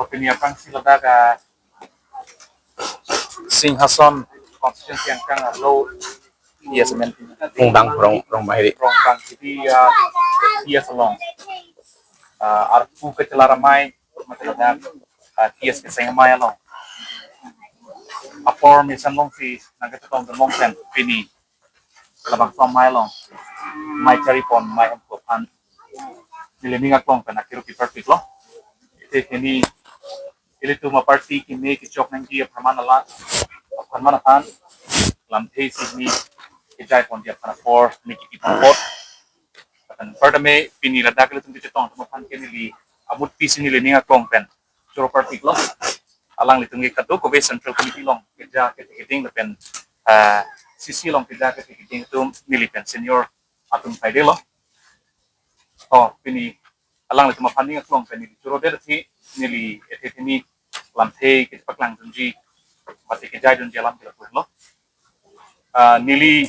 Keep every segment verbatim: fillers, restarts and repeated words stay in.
Pini aphrangsi ladak, ah, Singhason constituency angkang arlo, yes, men. Rongbang, Rong, Rongbang Hiri. Rongbang Hiri, ah, yes along. Ah, arpu kechelar amei, mate ladak, ah, yes keseng amei along. Apor mesen longsi nangkachetong along pen pini labangso amei along, amei charipon, amei hempo aphan neli ning aklong pen akiru kiparpiklo. Ite kini ilitum aparty kimi kechok nangji apharman ala, apharman aphan lamthe isi neli kejai ponji aphan apor neli kipi apot. Lapen pertame pini ladak ilitum kachetong atum aphan ke neli amut pisi neli ning aklong pen choro parpiklo. Alanglitum ke kadokave Central Committee along keja kethek kiding lapen, ah, C C along keja kethek kiding atum neli pen senior atum saidelo. To pini alanglitum aphan ning aklong pen neli choro det si neli ete pini lamthe kepaklangdunji, mate kejaidunji alam ke lapulo. Ah, neli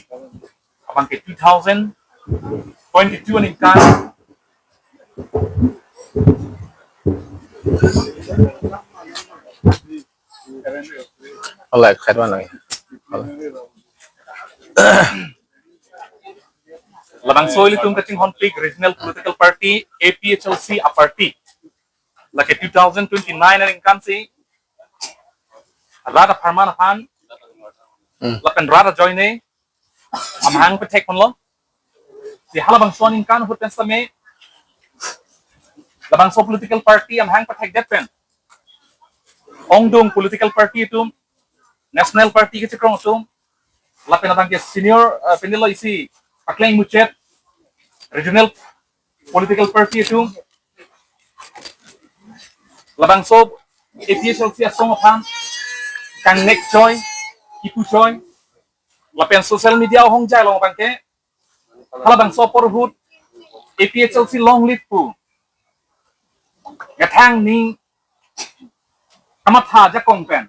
abang ke two thousand twenty-two aningkan. Alright, khat wan lagi. Labangso ilitum kachinghonpik regional political party A P H L C aparty. Lake two thousand twenty-nine aningkan si rat apharman aphan, hmm, lapen rat ajoine amahang pathekponlo. Si halabangso aningkan ahut pen sitame labangso political party amahang pathekdet pen ongdung political party atum, national party kachekrong atum, lapen abang ke senior, eh, penilo isi pakleng muchet regional political party atum, labangso A P H L C asong aphan kangnek choi, kipu choi, lapen social media ahongjai along abang ke halabangso apor ahut A P H L C long live pu methang ning amatha ajakong pen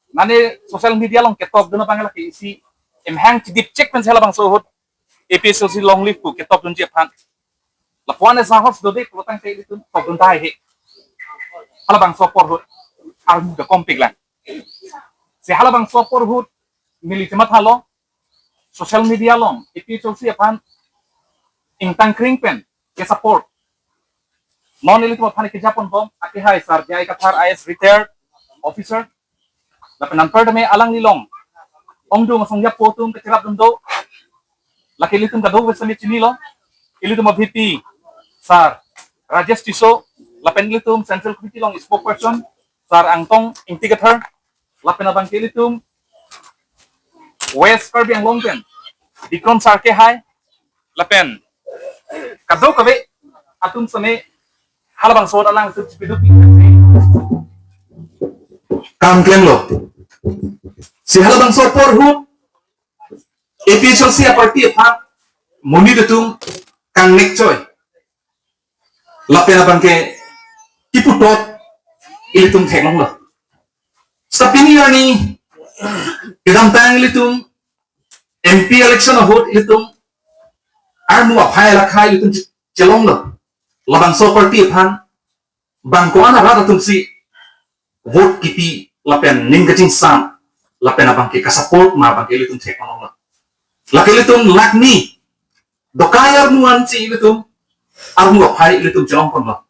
nane social media along ketokdun abang lake isi emhang chidip chek pen si halabangso ahut A P H L C long live pu ketokdunji aphan lapu-an asahos dode pulotangte ilitum tokdun tahai he. Halabangso apor ahut armu ke kompik lang. Si halabangso apor ahut neli chemathalo social media along A P H L C aphan ingtangkring pen ke support. Non ilitum aphan kejapon bom, akehai Sar J I Kathar I A S retired officer. Lapen anparta me alanglilong ongdung asong japo atum kecherap dum do. Lake ilitum kadokave sami chinilo. Ilitum a V P Sar Rajesh Tisso, lapen ilitum Central Committee along spokesperson Sar Angtong Ingti Kathar, lapen abang ke ilitum West Karbi Anglong pen Bikram Sar kehai, lapen kadokave atum sami halabangso ahut alangtum chipiduk kam klemlo. Si halabangso apor ahut A P H L C aparty aphan monit atum kangnek choi, lapen abang ke kipu tot ilitum theklonglo. Seta pini arni kedamtang ilitum M P election ahut ilitum armu aphai lakhai ilitum chelonglo. Labangso aparty aphan bang ko-an arat atum si vote kipi lapen ning kachingsam lapen abang ke kasupport ma abang ke ilitum theklonglo. Lake ilitum lakni dokai armu ansi ilitum armu aphai ilitum chelongponlo.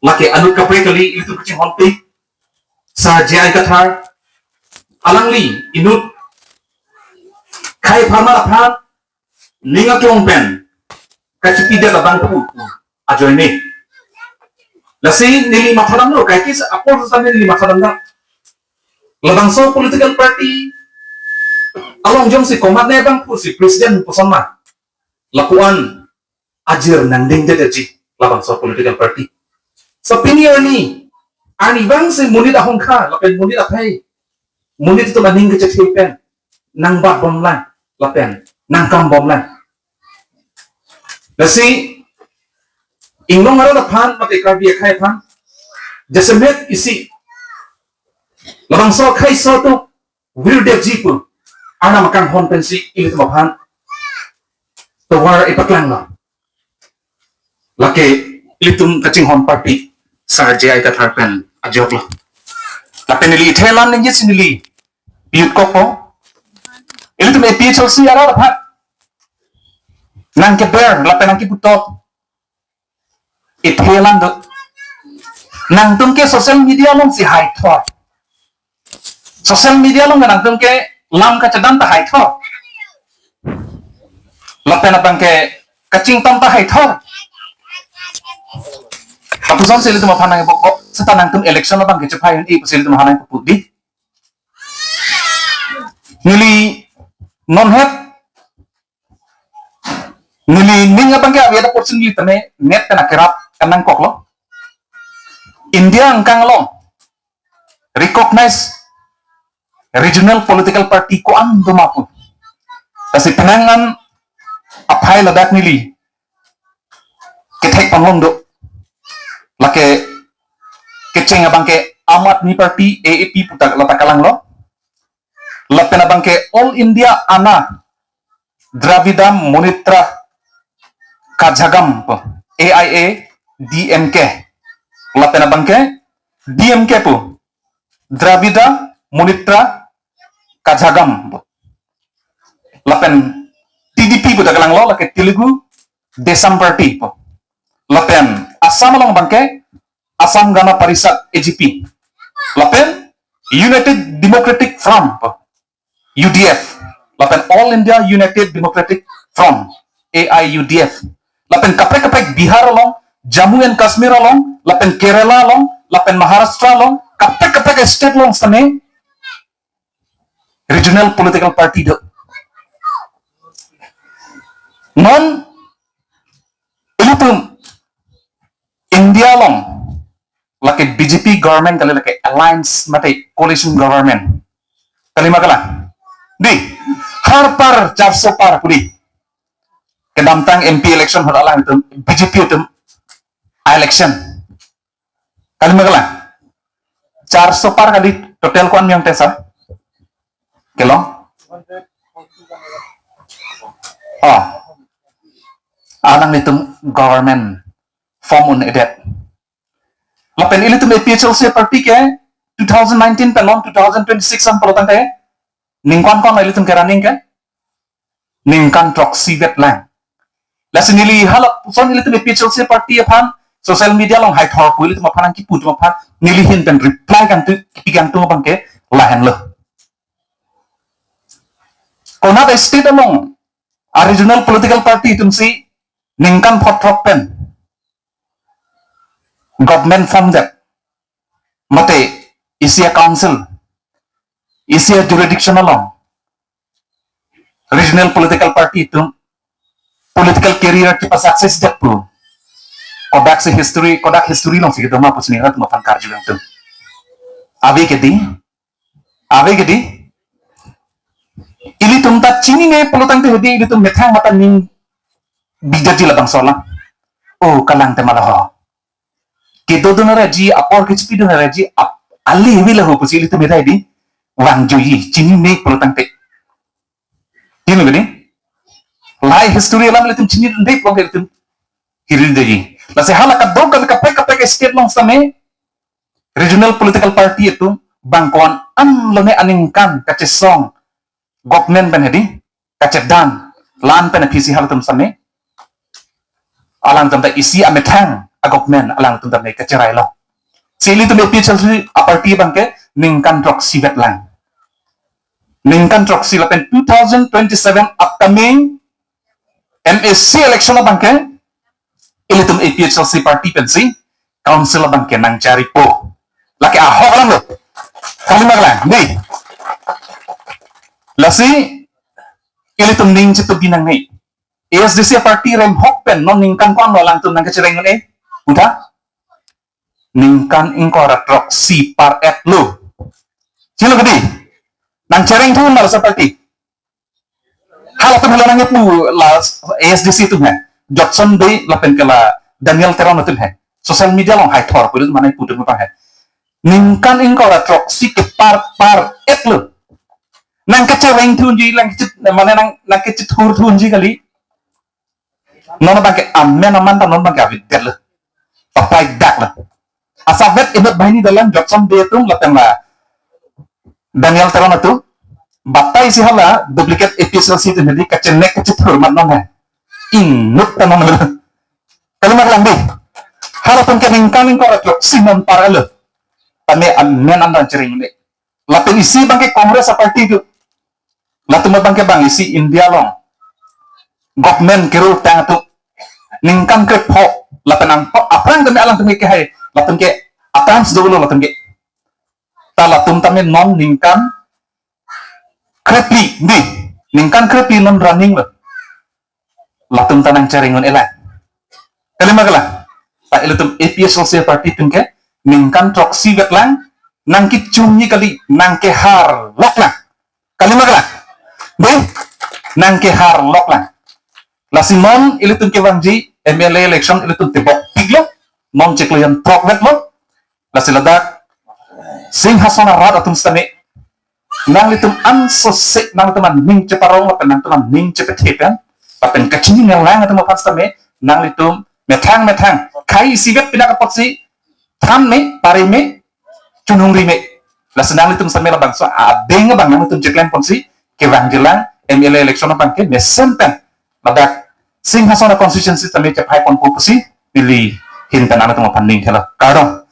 Lake anut kaprek kali ilitum kachinghonpik Sar J I Kathar, alangli inut khei apharman aphan ning aklong pen kachipidet abang pu ajoine. Lasi neli mathadamlo, kaike apor sitame neli mathadamlo. Labangso political party along jongsi komatne abang pusi president puson ma, lapu-an ajir nangdingdetji labangso political party. Seta pini arni, arni vangsi monit ahongkha lapen monit aphai, monit atum aning kechethe pen nangbat bomlang lapen nangkam bomlang. Lasi inglong arat aphan mate Karbi akhei aphan jasemet isi labangso akhei so atum virdetji pu arnam akanghon pensi ilitum aphan tovar ipaklanglo. Lake ilitum kachinghon party Sar J I Kathar pen ajoklo. Lapen neli ithe alam ningje si neli pi-utkokpo. Ilitum A P H L C arat aphan nangkeber lapen nangkeputok ithe alam do. Nangtum ke social media along si haithor. Social media along nangtum ke lam kachedam ta haithor. Lapen abang ke kachingtham ta haithor. Lapuson si ilitum aphan nangkebok, seta nangtum election abang ke chephai un-e pusi ilitum aphan nangkepu di. Neli non het, neli ning abang ke aviat portion neli tame net pen akerap kan nangkoklo. India angkang along recognize regional political party ko-an do ma pu. Lasi penang an aphai ladak neli kethek panglong do. Lake kecheng abang ke Aam Aadmi Party, A A P puta lata kalanglo. Lapen abang ke All India Anna Dravida Munitra Kazhagam pu, A I A D M K. Lapen abang ke D M K pu, Dravida Munitra Kazhagam pu. Lapen T D P puta kalanglo, lake Telugu Desam Party pu. Lapen Assam along abang ke Assam Gana Parishad, A G P. Lapen United Democratic Front pu, U D F. Lapen All India United Democratic Front, A I U D F. Lapen kaprek kaprek Bihar along, Jammu and Kashmir along, lapen Kerala along, lapen Maharashtra along, kaprek kaprek state along sitame regional political party do. Non ilitum India along lake B J P government kali, lake alliance mate coalition government kali ma kalang? Di, har par, charso par pu di. Kedamtang M P election ahut alangtum B J P atum election kali ma kalang? Charso par kali, total ko-an miyong tesa? Kelong? Oh. Alanglitum government form un-edet. Lapen ilitum A P H L C party ke two thousand nineteen pen non two thousand twenty-six an pulo tangte ningkan ko-an ilitum ke running ke? Ningkan throksi vet lang. Lasi neli halapuson ilitum A P H L C party aphan social media along haithor pu ilitum aphan nangkipu atum aphan neli ahin pen reply kangtung, kipi kangtung abang ke lahenlo. Konat state along a regional political party atum si ningkan phongo throk pen government form det, mate isi a council, isi a jurisdiction along regional political party atum political career kepa-success det pu kodak si history, kodak history along si kedo ma pusi neli atum aphan karju kangtung. Ave ke di, ave ke di. Ilitum ta chinine pulo tangte hedi ilitum methang mata ning bidetji labangso alam. Oh, kalang te ma la ho. Kedodun araji, apor kechipidun araji, ap-, ali vi la ho pusi ilitum methang di vangjuiji, chinine pulo tangte. Hingno gini? Lahai history alam ilitum chinine pulo tangte ilitum hiri deji. Lasi hala kadokave kaprek kaprek state along sitame regional political party atum bang ko-an an lone aningkan kachesong government pen hedi, kachedan, la-an pen aphi si halatum sitame alangtum ta isi amethang a government alangtum ta me kacherailo. Si ilitum A P H L C a party abang ke ningkan throksi vet lang. Ningkan throksi lapen two thousand twenty-seven upcoming M A C election abang ke ilitum A P H L C party pensi council abang ke nangcharipo. Lake ahok alam lo. Kali ma kalang, di. Lasi ilitum ning chitubi nangne. A S D C party remhok pen non ningkan ko-an lo alangtum nangkachereng un-e? Uda? Ningkan ingkoi ra throksi par-et lo. Hingno ke di? Nangchereng thu ma la sa party. Halatum hala nangkepu la A S D C atum he. Jotson Bey lapen ke la Daniel Teron atum he. Social media along haithor pu ilitum mane pu atum abang he. Ningkan ingkoi ra throksi ke par, par-et lo. Nangkachereng thunji, nangkechit, mane nang, nangkechithur thunji kali. Non abang ke amen aman ta non abang ke avedetlo. Papai daklo. Asa vet inut banghini dolang Jotson Bey atum lapen la Daniel Teron atum, batai si hala duplicate A P H L C atum hedi kachenek kachethur mat non hai. Inut ta non. Kalima kelang dei. Halatum ke ningkan ingkoi ra throksi non paralo. Tame amen an nangchereng-un-e. Lapen isi abangke Congress a-party do. Latum abangke bang isi India along government kerule tang atum. Ningkan krepho lapen angko aphrang tame alangtum ke hai. Latum ke a-terms dolo latum ke. Ta latum tame non ningkan krephli dei. Ningkan krephli non running lo. Latum ta nangchereng-un-e lang. Kalima kelang. Ta ilitum A P H L C a-party atum ke ningkan throksi vet lang, nangkechungji kali, nangkehar lok lang. Kalima kelang. Dei, nangkehar lok lang. Lasi non ilitum kevangji M L A election ilitum tebokpiklo. Non chiklo jon throk vetlo. Lasi ladak Singhason arat atum sitame nanglitum ansose nanglitum aning cheparong lapen nangtum aning chepethe pen lapen kachini nanglang atum aphan sitame nanglitum methang methang khei isivet pinak apotsi than me, pare me, chunungri me. Lasi nanglitum sitame labangso adeng abang nanglitum cheklem ponsi kevangjilang M L A election abangke mesen pen ladak Singhason a-constituency sitame chephai ponpo pusi neli ahin pen nanglitum aphan ning thelo. Kardom.